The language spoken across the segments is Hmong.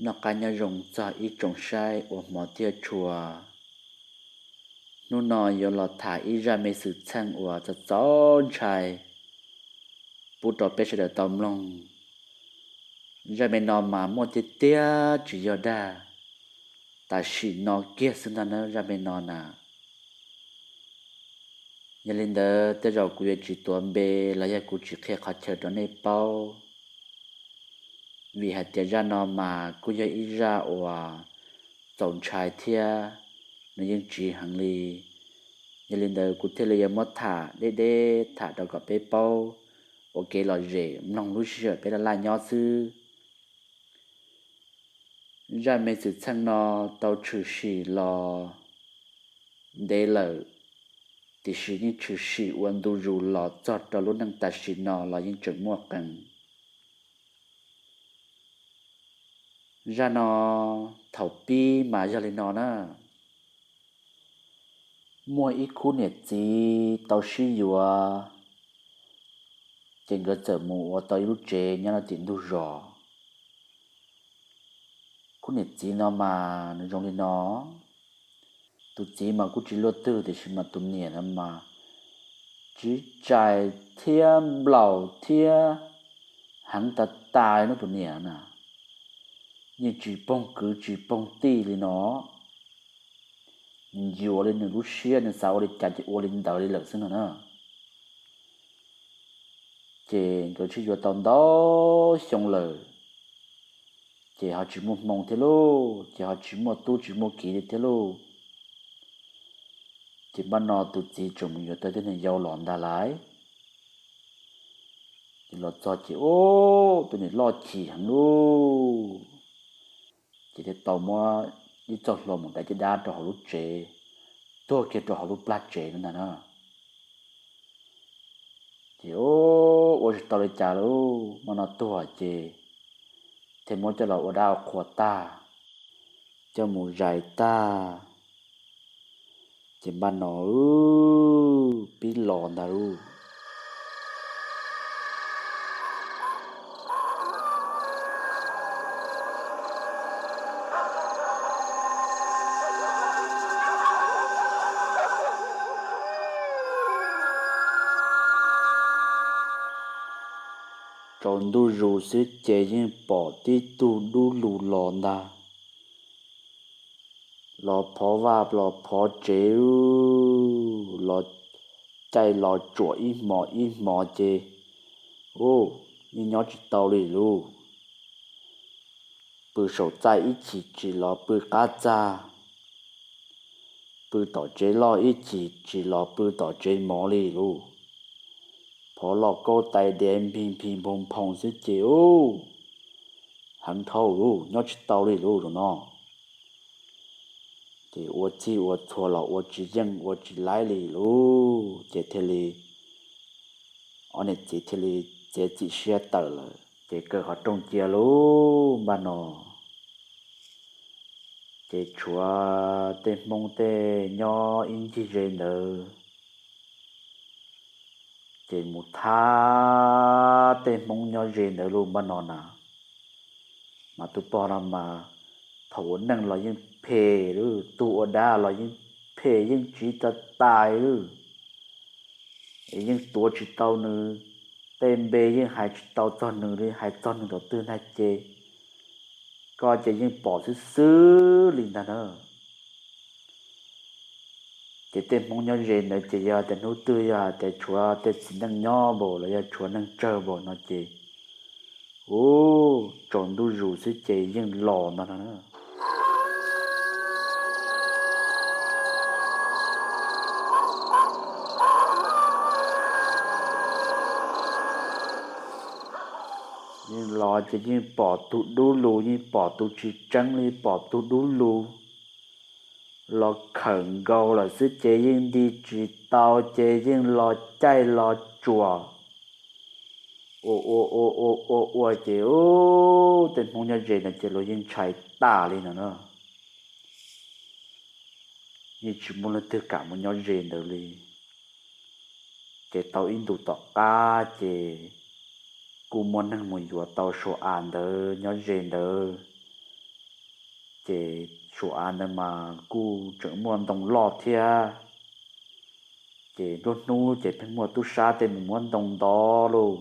Noj qab nyob zoo txog ib tsoom saib uas hmov thiab tshua. Hnub no yuav los tham ib zaj me xwm txheej uas txaus txaus ntshai pub rau peb sawv daws tau mloog. Zaj me no mas muaj tiag tiag tsis yog dag, tam sim no kiag xwb ntag na zaj me no na. Yog li ntawd tej zaum kuv yuav tsis tuav npe los yog kuv tsis qhia qhov chaw rau nej paub, vim hais tias zaj no mas kuj yog ib zaj uas txaus ntshai thiab nws yeej tsiv heev li. Yog li ntawd kuv thiaj li yuav muab tham deb deb tham rau kom peb paub ua kev lom zem mloog lub sij hawm peb laj laj nyob xwb. Zaj me xwm txheej no tau tshwm sim los ntev lawm, tiam sis yeej tshwm sim ua ntu zus los txog rau lub neej tam sim no los yeej tseem muaj qees. Zaj no thaum pib mas yog li no na. Muaj ib khub niam txiv tau sib yuav, ces nkawd txawm mus ua tau ib lub tsev nyob rau tim ntug zos. Khub niam txiv no mas nws zoo li no, tus txiv mas kuj tsis luaj twg tiam sis mas tus niam no mas tsiv tsaim thiab nplaum thiab heev tas tas li no tus niam na. Yeej tsis poog kwv tsis poog tij li no, ncuav li nws lub siab nws xav ua li cas ces ua li ntawd li lawm xwb no na. Ces nkawd sib yuav tau ntau xyoo lawm, ces ho tsis muaj hmoo thiab lauj, ces ho tsis muaj tub tsis muaj kiv li thiab lauj. Ces npaj no tus txiv tseem mus yuav tau tus niam yau los ntag lauj. Ces los txog ces ub tus niam loj chim heev lauj, ces thiaj tau muab ib txoj hlua mus dai caj dab rau hauv lub tsev, tuag kiag rau hauv lub plag tsev ntag na. Ces ua tsis tau li cas lauj, npaj no tuag ces thiaj muab coj los ua dab ua qhua tag, coj mus zais tag, ces npaj no pib los ntag lauj. Tsaus ntuj zus xwb ces yeej pom tib tug dub lug los ntag, los phov vaj los phov tsev, los caij los tsuam ib hmos ib hmos ces ub, yeej nyob tsis tau li lauj. Pw saum txaj ib chim tsim los pw qab txaj, pw tom tsev loj ib chim tsim los pw tom tsev mov li lauj. Phov los kaub tais diav npig npig nphoo nphoo xwb ces ub, heev dhau lauj, nyob tsis tau li lauj no. Ces ua txhij ua txhua los ua tsis yeej ua tsis laib li lauj, ces thiaj li ob niam txiv thiaj li txiav txim siab tawm lawm ces kaw qhov rooj cia lauj npaj no. Ces tshuav tej Hmoob tej nyob ib ncig ze ntawd, ces mus thab tej Hmoob nyob ze ntawd lauj npaj no na. Mas tus pog no mas thaum ua neej los yeej phem lauj, tug ua dab los yeej phem yeej tsiv tas tas lauj. Es yeej tuav tsis tau nws, tej npe yeej hais tsis tau txog nws li, hais txog nws thaum twg ntag ces koj ces yeej pom xwb xwb li ntag na. Ces tej Hmoob nyob ze ntawd ces yog tias hnub twg yog hais tias tshuav tej txiv neej nyob npaum los yog tshuav neeg tsawg npaum no ces ub, tsaus ntuj zus xwb ces yeej los ntag no na. Yeej los ces yeej pom tus dub lug, yeej pom tus tsis tseeb li, pom tus dub lug los khawm nkaus lawm xwb ces yeej nti tsis tau ces yeej los caij los tsuam ua ua ua ua ua ua ces ub, tej Hmoob nyob ze ntawd ces luag yeej ntshai tas li no na. Yeej tsis muaj leej twg kam mus nyob ze ntawd li. Ces tau ib ntus tom qab ces kuj muaj neeg mus yuav tau saum av ntawd nyob ze ntawd, Ces Suav av ntawd mas kuj tseem muaj ntoo loj thiab, ces nruab hnub ces pheej muaj tub sab tej mus muab ntoo ntov lauj,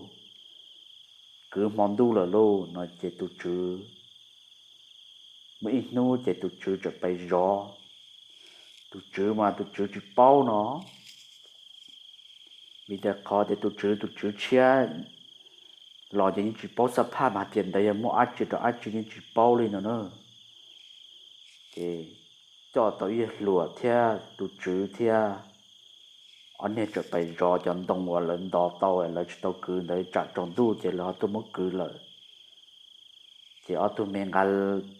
kwv hmo ntuj lawm lauj no ces tus tswv, muaj ib hnub ces tus tswv txawm pais zov. Tus tswv mas tus tswv tsis paub no, vim tias qhov tias tus tswv, tus tswv tshiab los ces yeej tsis paub xab phaj mas hais tias ntawd yog muaj dab tsi rau dab tsi yeej tsis paub li no na. Ces coj tau ib yawg hluas thiab tus tswv thiab, ob niag txawm pais zov cov ntoo uas lawv ntov tau lawv tsis tau kwv ntawd, tsam tsaus ntuj ces lawv ho tuaj muab kwv lawm. Ces ob tug me nqa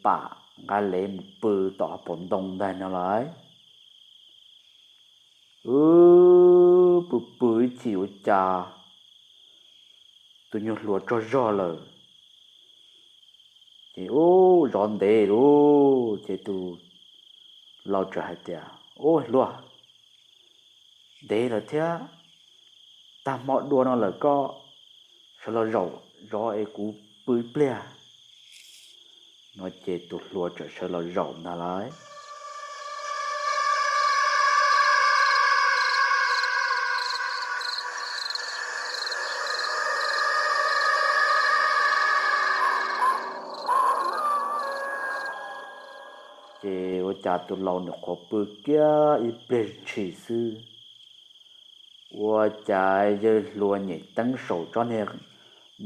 pam nqa lev mus pw tom hauv paus ntoo ntag no lauj. Wb pw pw ib chim ua cas tus nyuag hluas tsaug zog lawm. Ces ub zov ntev lauj, ces tus laus txawm hais tias, Ub hluas, ntev lawm thiab, tag hmo dua no lawm koj sawv los zaum zov es kuv pw ib pliag no ces tus hluas txawm sawv los zaum ntag lauj. Ces ua cas tus laus nyuam qhuav pw kiag ib pliag ntshis xwb, ua cas yawg hluas nyem teeb saum tsob niag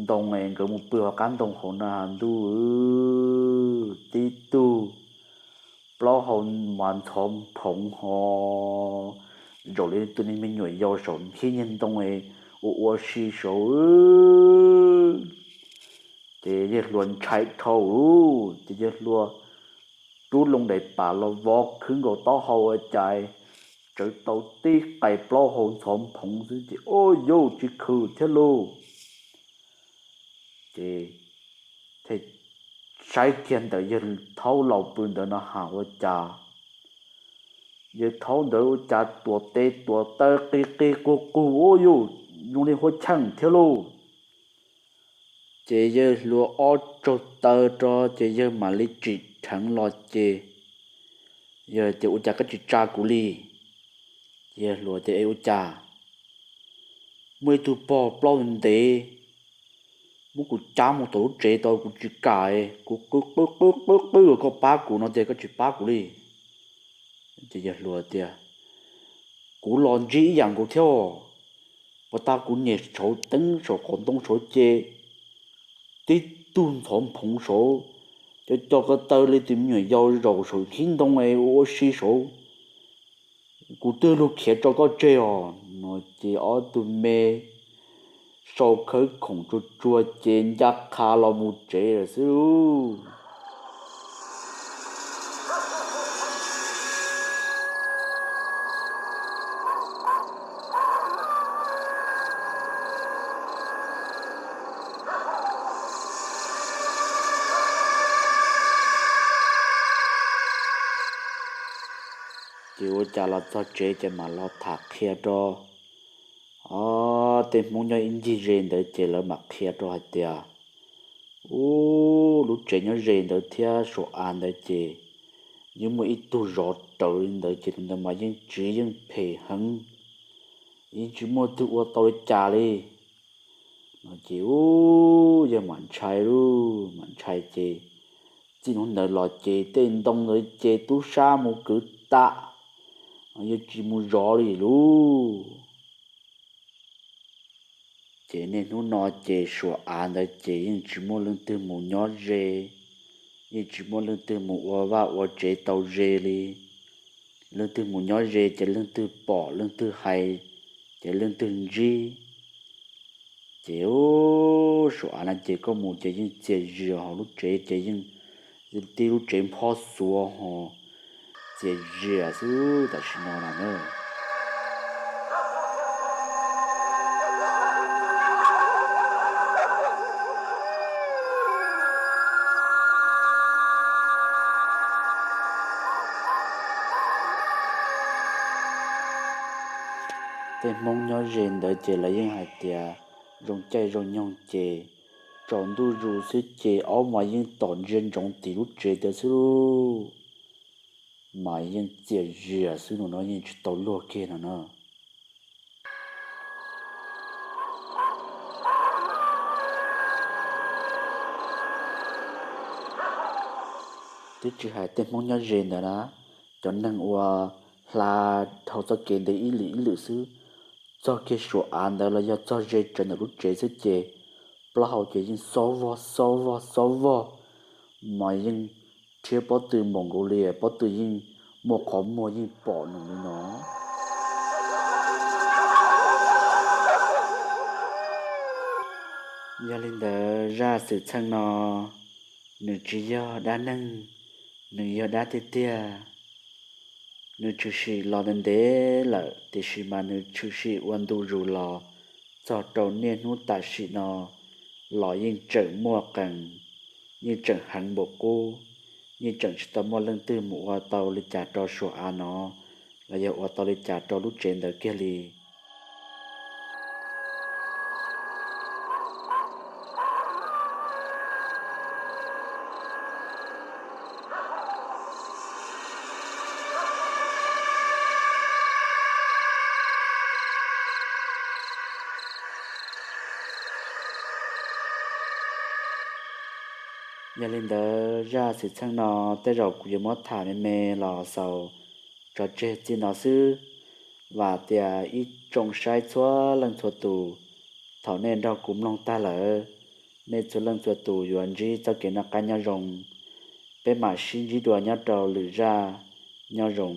ntoo es nkawd mus pw hauv qab ntoo hauv na ntuj, tib tug plaub hau mas ntxhov phoov ho zaum li tus niag me nyuam yaus saum nkhib niag ntoo ua ua si saud. Ces yawg hluas ntshai dhau, ces yawg hluas rub loo daim pam los vov khwb nkaus taub hau ua cas tsawv tau tib qais plaub hau ntxhov phoov xwb ces, Ub yauj, tsis khwm thiab lauj. Ces thiaj saib kiag ntawm yawg thaub laus pw ntawd no ha ua cas yawg thaub ntawd ua cas tuam tes tuam taw qig qig qug qug, Ub yauj, zoo li huab cheej thiab lauj. Ces yawg hluas ob tsaug taw rau ces yawg mam li tsim dheev los ces yawg tias, Ua cas koj tsis tsa kuv li? Ces yawg hluas tias, Es ua cas? Muaj ib tug pog plaub ntev muab kuv cab mus tom lub tsev tau, kuv tsis kam, kuv qw qw qw qw qw kom koj pab kuv no tias koj tsis pab kuv li. Ces yawg hluas tias, Kuv los ntsib ib yam nkaus thiab, puas tas kuv nyem saud teeb saum qaum ntoo saud ces tib tug ntxhov phoov saud, co co ko taw li tus me nyuam yaus zaum saum nkhib ntoo ua ua si saud, kuv twb lug khiav tso koj tseg os no ces ob tug me sau khawb khoom tsuag tsuag ces ncaj qha los mus tsev lawm xwb lauj. Ces ua cas los txog tsev ces mam los tham qhia rau, o, tej Hmoob nyob ib ncig ze ntawd ces lawv mam qhia rau hais tias, Ub, lub tsev nyob ze ntawd thiab Suav av ntawd ces yeej muaj ib tug zov rawv li ntawd ces tus ntawd mas yeej tsiv yeej phem heev, yeej tsis muaj twg ua tau li cas li no ces, ub, yawg mam ntshai lauj, mam ntshai ces txij hnub ntawd los ces tej ntoo ntawd ces tub sab mus kwv tas, yawg tsis mus zov li lauj. Ces niaj hnub no ces Suav av ntawd ces yeej tsis muaj leej twg mus nyob ze, yeej tsis muaj leej twg mus ua vaj ua tsev tau ze li. Leej twg mus nyob ze ces leej twg pom leej twg hais ces leej twg ntsib. Ces ub, Suav av no ces koj mus ces yeej txias zias, hauv lub tsev ces yeej tib lub tsev nphob xuav ho txias zias xwb tam sim no na. Tej Hmoob nyob ze ntawd ces lawv yeej hais tias zoo caij zoo nyoog ces tso Tsaus ntuj zus xwb ces ob mas yeej tom ntsia ntsoov tim lub tsev ntawd xwb lauj. Mas yeej txias zias xwb no, yeej tsis tau luag kiag no na. Twb tsis hais tej Hmoob nyob ze ntawd na, cov neeg uas hla dhau txoj kev ntawd ib lwm ib lwm xwb, txog kiag suam av ntawd los yog txog ze tsawv ntawm lub tsev xwb ces plaub hau ces yeej xob vog xob vog xob vog, mas yeej rhiab pob tw npaum nkaus li pob tw yeej muaj qhov muag yeej pom nws li no. Yog li ntawd zaj xwm txheej no nws tsis yog dab neeg, nws yog dab tiag tiag. Nws tshwm sim los ntev ntev lawm tiam sis mas nws tshwm sim ua ntu zus los txog rau niaj hnub tam sim no los yeej tseem muaj qees, yeej tseem heev npaum qub, yeej tseem tsis tau muaj leej twg mus ua tau li cas rau suam av no los yog ua tau li cas rau lub tsev ntawd kiag li. Yog li ntawd zaj xwm txheej no tej zaum kuv yuav muab tham me me los xaus tso tseg txij no xwb. Vam tias ib tsoom saib txhua leej txhua tus, thaum nej nrog kuv mloog tag lawm, nej txhua leej txhua tus yuav ntsib txoj kev noj qab nyob zoo. Peb mam sib ntsib dua nyob rau lwm zaj, nyob zoo.